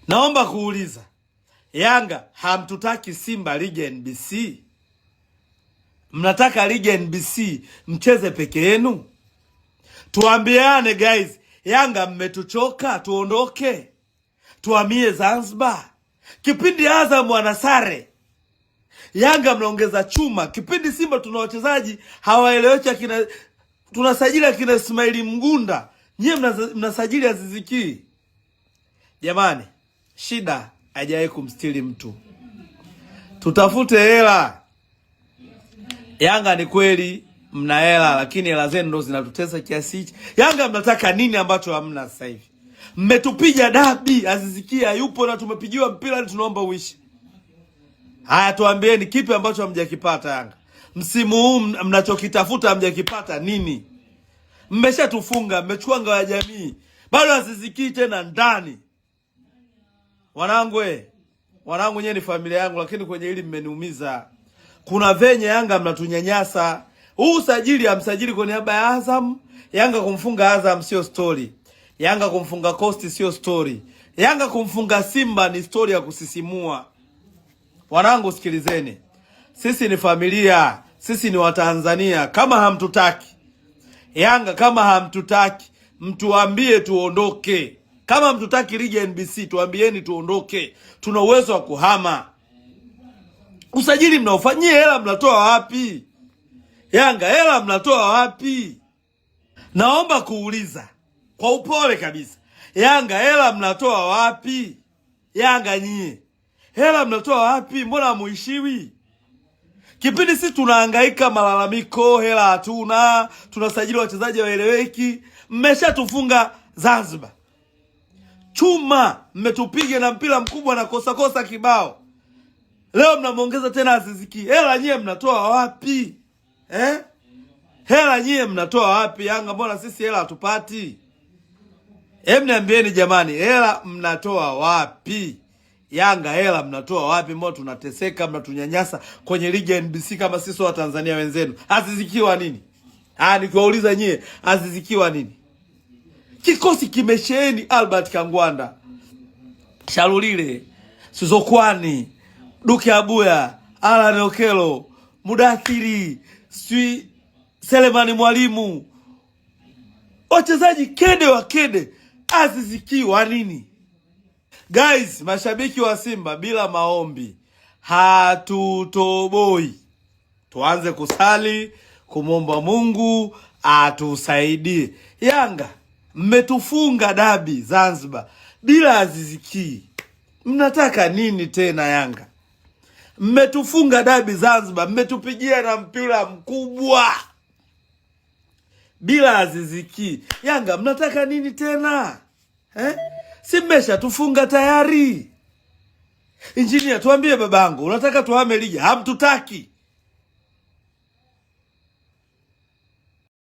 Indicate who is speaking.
Speaker 1: Naomba kuuliza, Yanga hamtutaki Simba ligi NBC? Mnataka ligi NBC mcheze peke yenu? Tuambiane guys, Yanga mmetuchoka, tuondoke tuhamie Zanzibar. Kipindi Azam wanasare, Yanga mnaongeza chuma. Kipindi Simba tuna wachezaji hawaeleweki, akina tunasajili akina Ismaili Mgunda, nyie mnasajili Aziz Ki. Jamani, shida haijawahi kumstiri mtu, tutafute hela. Yanga ni kweli mna hela, lakini hela zenu ndo zinatutesa kiasi hichi. Yanga mnataka nini ambacho hamna sasa hivi? Mmetupiga dabi, Aziz Ki hayupo na tumepigiwa mpira, tunaomba uishi. Haya, tuambieni kipi ambacho hamjakipata Yanga msimu huu, mnachokitafuta hamjakipata nini? Mmeshatufunga, mmechukua ngao ya jamii, bado Aziz Ki tena ndani. Wanangu, wanangu, nyewe ni familia yangu, lakini kwenye hili mmeniumiza. Kuna venye Yanga mnatunyanyasa. Huu usajili hamsajili kwa niaba ya Azam. Yanga kumfunga Azam sio story. Yanga kumfunga Coast sio story. Yanga kumfunga Simba ni story ya kusisimua. Wanangu, sikilizeni, sisi ni familia, sisi ni Watanzania. Kama hamtutaki Yanga, kama hamtutaki mtuambie tuondoke. Kama hamtutaki ligi ya NBC tuambieni tuondoke, tuna uwezo wa kuhama. Usajili mnaofanyia hela mnatoa wapi? Yanga hela mnatoa wapi? Naomba kuuliza kwa upole kabisa, Yanga hela mnatoa wapi? Yanga nyie hela mnatoa wapi? Mbona hamuishiwi? Kipindi sisi tunahangaika malalamiko, hela hatuna, tunasajili wachezaji waeleweki, mmeshatufunga Zanzibar chuma, mmetupiga na mpira mkubwa na kosa kosa kibao. Leo mnamwongeza tena Aziz Ki. Hela nyie mnatoa wapi eh? Hela nyie mnatoa wapi Yanga? Mbona sisi hela hatupati? Hem, niambieni jamani, hela mnatoa wapi? Yanga hela mnatoa wapi? Mbona tunateseka, mnatunyanyasa kwenye ligi ya NBC kama sisi wa Tanzania wenzenu. Aziz Ki wa nini? Ah, nikiwauliza nyie, Aziz Ki wa nini? Kikosi kimesheheni Albert Kangwanda, Shalulile, Sizokwani, Duke Abuya, Alan Okelo, Mudathiri, sijui Selemani Mwalimu, wachezaji kede wa kede. Aziz Ki wa nini? Guys, mashabiki wa Simba, bila maombi hatutoboi. Tuanze kusali kumwomba Mungu atusaidie. Yanga mmetufunga dabi Zanzibar bila Aziz Ki, mnataka nini tena Yanga? Mmetufunga dabi Zanzibar, mmetupigia na mpira mkubwa bila Aziz Ki. Yanga mnataka nini tena eh? Si mmeshatufunga tayari. Injinia, tuambie babangu, unataka tuhame ligi? Hamtutaki.